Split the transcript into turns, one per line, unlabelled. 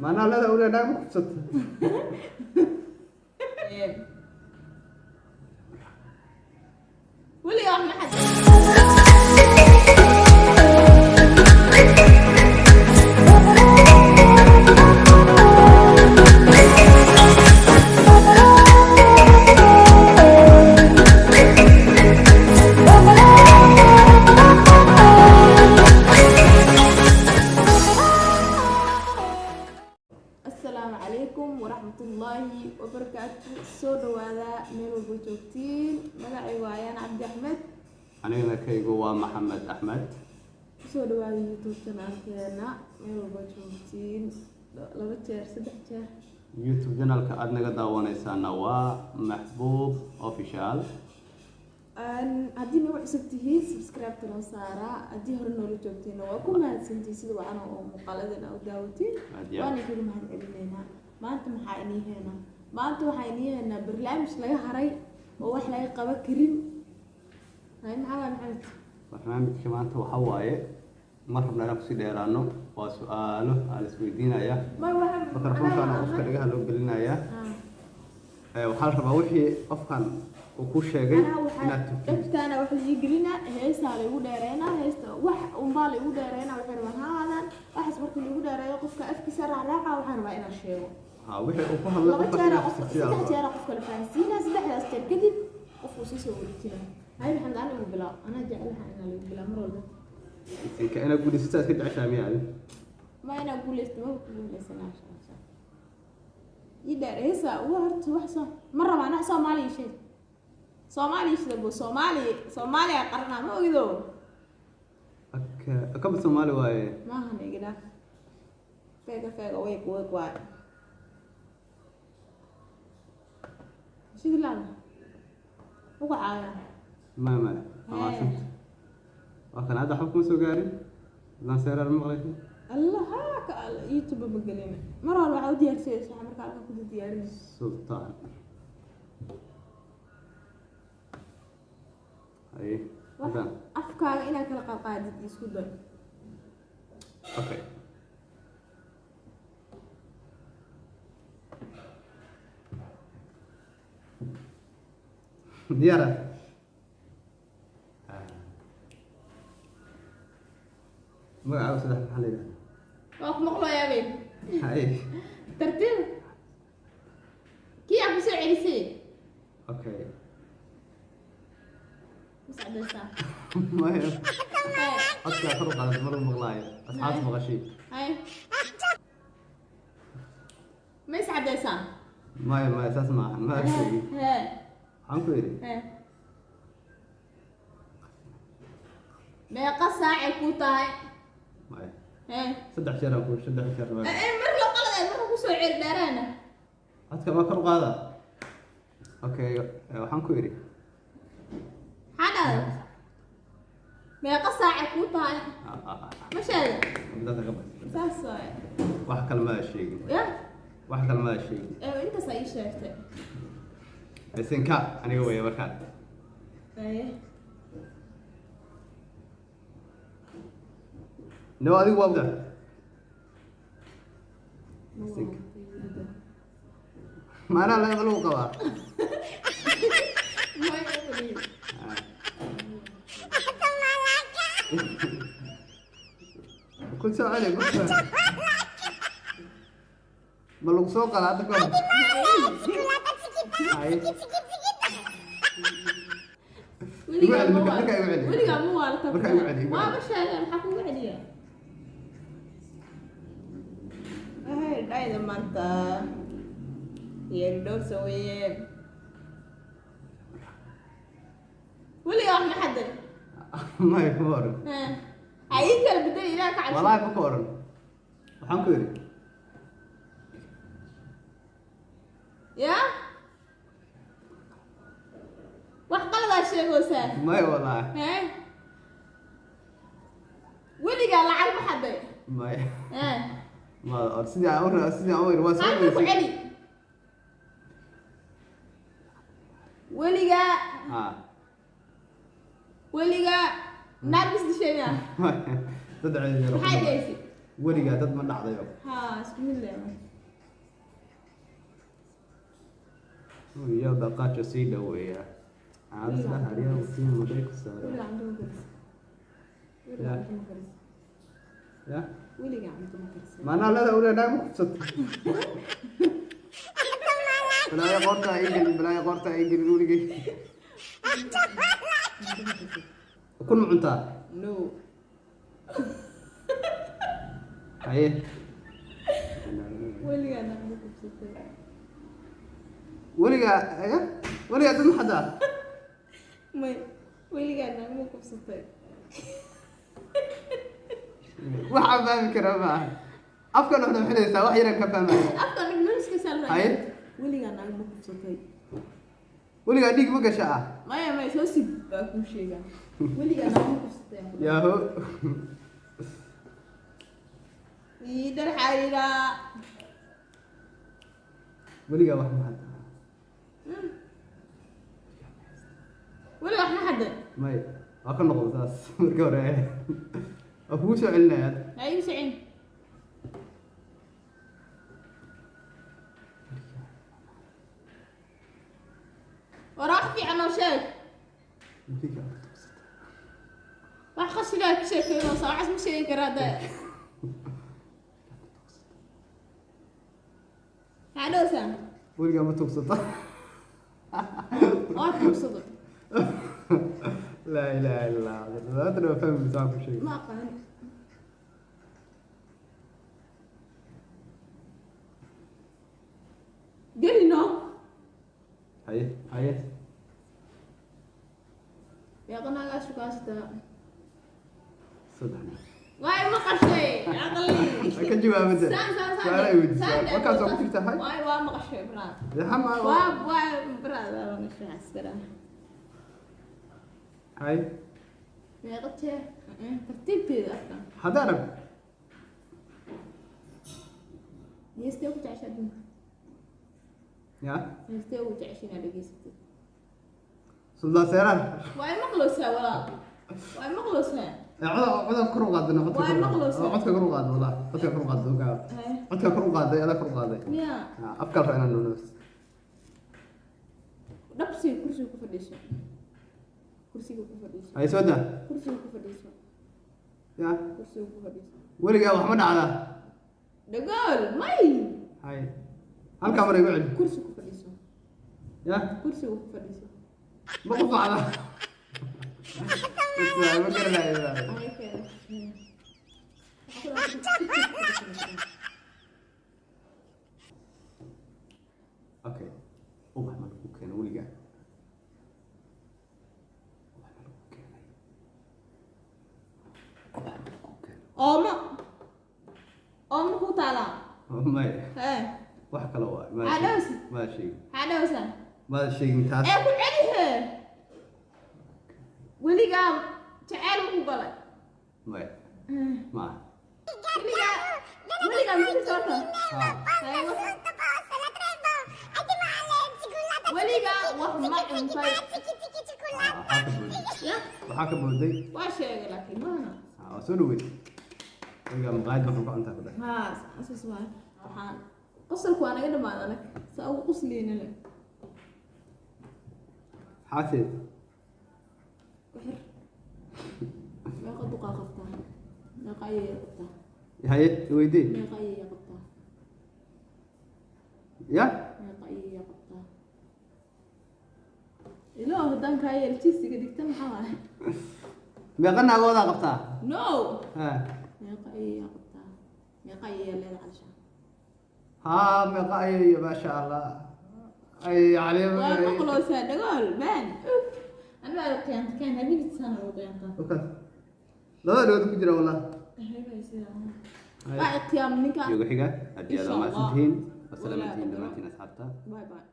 Maanaa leeda ule naag ma kufsato.
Weligaa wax ma xaday? Asalaamu calaykum waraxmatullaahi wabarakaatu. Soo dhawaada meel walba joogtiin. Magacaygu waa Ayaan Cabdi Axmed.
Anigana kaygu waa Maxamed Axmed.
Kusoo dhawaada YouTube channelkeena meel walba joogtiin, laba jeer, saddex jeer.
YouTube channelka aada naga daawanaysaana waa Maxbuub Official.
Haddii nagu cusub tihiin, subscribe-ta noo saaraa. Haddii hore noola joogtiinna, waa ku mahadsantihiin sida wacan oo muuqaaladan aa u daawatiin.
Aad iyo aad.
Waana kaga mahad celineynaa. Maanta maxaa inii heynaa? Maanta waxaa inii heynaa barnaamij laga haray oo wax laga qaban karin. Hay, maxaa waay, Maxamed?
Barnaamijka maanta waxaa waaye, ma rabna inaan kusii dheeraano, waa su-aalo aa la isweydiinaya.
May waxa
Mikrofoonkaana qofka dhagaha loo gelinayaa. Waxaa la rabaa wixii qofkan uu ku sheegay
Anaa waxaa
inaad tufto.
Dhegtaana wax la ii gelinaa, heestaa la igu dheereynaa, heesta wax unbaa la igu dheereynaa. Waxay rabaan ha ahaadaan waxaas. Marka la igu dheereeyo, qofka afkiisa raacraaca, waxaan rabaa inaan sheego.
Ha, wixii uu ku hadlay
Laba
qofka
jeera
inaad
qofka
tufto sidaa la
saddex
rabaa.
jeera qofka la fahansiinaa. Saddexdaas jeer kadib qofku sii soo wareejinaa. Hay Maxamed, ana igu bilaab. Anaa jeclaha inaa lagu bilaab mar walba.
Isinka inaad guulaysataa iska jeceshahay miyaa adi?
Ma inaa guuleysto, maba ku guuleysanaa. Ii dheer heesa ugu horta wax soo ma rabaa. Ana Soomaaliya sheeg, Soomaaliya shida bo, Soomaaliya, Soomaaliya qaranaa, ma ogido.
Okay, kaba Soomaali waaye.
Maahan, igida feega feega weeg weeg waay shidlaada ugu caaya.
Maya, waa mahadsanta. Waa kan hadda waxba kuma soo gaarin haddaan seeraar ma maqlaysin.
Allaha ka alla, YouTube ma gelina. Mar walba waxaa u diyaarsaysa marka halka ku diyaarinaysa.
Sultaan haye.
Wax
haddaan
afkaaga inaad kala qaadqaadid isku day.
Okay, diyaara. Magacaaga saddex maxaa la yidhahdaa?
Waa ku maqlayaa be.
Haye.
Tartiib kii aan kusoo celisay.
Okay.
Mascadaysaa?
Maya, codkaa kor u qaadata mar uu maqlaayo asxaabta maqashay.
Haye, ma iscadaysaa?
Maya, saas maaha, ma sheegin.
Hee.
Waxaan ku yidhi
hee, meeqa saacay ku tahay?
Maya.
Hee.
Saddex jeer aan ku saddex jeer waa.
Ee mar la qalad marka kusoo celi dheeraana.
Codka ma kor u qaada? Okay, waxaan ku yidhi
Maxaa dhahday? Meeqa saacay ku tahay? Ma sheegay?
Dadka ka bas.
Saas waaye.
Wax kale ma sheegin.
Ya.
Wax kale ma sheegin.
Ee, intaas aa ii sheegtay.
Isinka aniga weeye markaan.
Haye.
No, adigu waa isinka maanaa laga lagu qabaa.
Maya, fadhiyo.
Ku soo celi, ku soo ma lagu soo qala hadda ka hor? Haye.
Weligaa
Igu celi,
ma
marka igu celi.
Weligaa ma waalata.
Marka igu celi, igu
Waa
celi.
ma sheegay, maxaa kugu celiya? Waxay dhayda maanta yeeri dhowrsa weeye. Weligaa wax ma xaday?
Maya, kuma oran.
Ha ii kala bedel, ilaah ka cabso.
Wallaahi ma ka oran. Waxaan ku yidhi
Ya, wax qaladaa sheegaysaa.
Maya, wallaahi.
Hee, weligaa lacag ma xaday?
Maya.
Hee.
Ma or sidii aan u sidii aan u yidhi waa soo
Halka ku
weysay.
celi. Weligaa
Ha.
weligaa naag mis dishay miya?
Saddex jeer.
Maxay dhehaysid?
Weligaa dad ma dhacdayo?
Haa, isku mid leewa.
Iyo dhaqaajo sii dhaweeya. Caadada haryaa sii muday ku saara.
Weligaa cunto ma karis? Weligaa cunto ma karis?
Ya.
Weligaa cunto ma karis?
Maanaa leeda ule naag ma kufsatay. Balaayo qoorta ay gelin, balaayo qoorta ay gelin weligay. Ukun ma cuntaa?
No.
Haye.
Weligaa naag ma kufsatay?
Weligaa ya? Weligaa dad ma xadaa?
May, weligaa naag ma kufsatay?
Waxaan fahmi karaa ma aha. Afkan waxna xidhaysaa, wax yaraan ka fahmaya.
Afka nuxnuxiska saalna.
Haye.
Weligaa naag ma kufsatay?
Weligaa dhiig ma gasha ah?
Maya, maya, soo sig baa kuu sheegaa. Weligaa naag ma kufsatay?
Yaaho.
Ii dhar xariiraa.
Weligaa wax ma xadaa?
Weligaa wax ma xaday?
May, waa ka noqon saas marka hore. Waa kugu soo celinaya.
Ha igu socin. Waraaq fiican oo sheeg.
Weligaa ma kufsatay?
Wax qashigaa ka sheekeynaysa, waxaas ma sheegi karaa hadda. Maxaa dhahaysaa?
Weligaa ma tugsata?
Waa tugsado.
Laa ilaaha illa Allah. Haddana waa fahmi maysaa ku sheegay.
Ma aqaan. Geli no.
Haye, haye.
Meeqa naagaa shukaashataa?
Saddex naag.
Waay maqashay aqli.
Waa ka jawaabada.
Saan saan saan.
Su'aal ay weydiisaa. Warkaas waa ku jirtaa, hay.
Waay, waa maqashay brad.
Dee xama.
Waa brad, waa maqashay askara.
Hay.
Meeqa jeer? Tartiibteeda afka.
Haddaan rab.
Heestee ku jecesha adduunka?
Ya.
Heestee ugu jecesha inaad dhegeysatid?
Suldaan Seeraar.
Waa maqleysaa walaal. Waa maqleysaa.
Ee, codka kor u qaadana, codka
Waa
kor u qaad.
maqleysaa.
Codka kor u qaad, wallah. Codka kor u qaad, ogaa.
Haye.
Codka kor u qaaday, adaa kor u qaaday.
Miyaa?
Ah, afka la rabaa inaan nuuno.
Dhabsi kursiga ku fadhiiso. Kursiga ku fadhiiso.
Haye, soo daa.
Kursiga ku fadhiiso.
Ya.
Kursiga ku fadhiiso.
Weligaa wax ma dhacdaa?
Dhagool, may.
Haye. Halkaa mar igu celi.
Kursiga ku fadhiiso.
Ya.
Kursiga ku fadhiiso.
Ma ku facda? Bas, ma garanayo.
Ay, keen. Kursiga ku fadhiiso.
Okay. Ubax ma lagu keeno weligaa? Ubax ma lagu keenay? Ubax ma lagu keenay?
Oomo. Oomo ku taalaa.
May.
Hee.
Wax kale waay. Ma
Cadhows.
sheegin. Ma sheegin.
Maxaa dhahaysaa?
Ma sheegin taas.
Ee, ku celi hee. Weligaa jacayl ma ku galay?
May. Ma aha.
Weligaa ma jirto horta?
Ha.
Haye, weligaa wax ma cuntay?
Ah, waxaa ka booday.
Ya.
Waxaa ka booday.
Waa sheegay laakiin maana.
Ah, waa soo dhaweyd. Weligaa maqaayad waxaan ku cuntaa ku dhahay.
Haa, saas waay. Waxaan qosolku waa naga dhamaaday anag. Saa ugu qosliyeyna le.
Xaasid.
Ku xir. Meeqa duqaa qabtaa? Meeqa ayay qabtaa?
Haye, weydii.
Meeqa ayay qabtaa?
Ya?
Meeqa ayay qabtaa? Ilaa haddaan kaa yeel jiisiga dhigta maxaa waaye?
Meeqa naagoodaa qabtaa?
No.
Ha.
Meeqa ayay qabtaa? Meeqa ayay leedahay calisha?
Haa, meeqa ayay, maasha Allah. Ay, caleema.
Waa maqloosaa dhagool baan. Anaa qiyaanta kaan habeenkii sana lagu qiyaantaa.
Wakaas. Labada dhagood ku jira wallah.
Waa iqtiyaam ninka.
Iyoga xiga. Aad iyo aad
Insha
waa
Allah.
mahadsantihiin. Waa salaamantihiin dhammaantiin asxaabta.
Bye bye.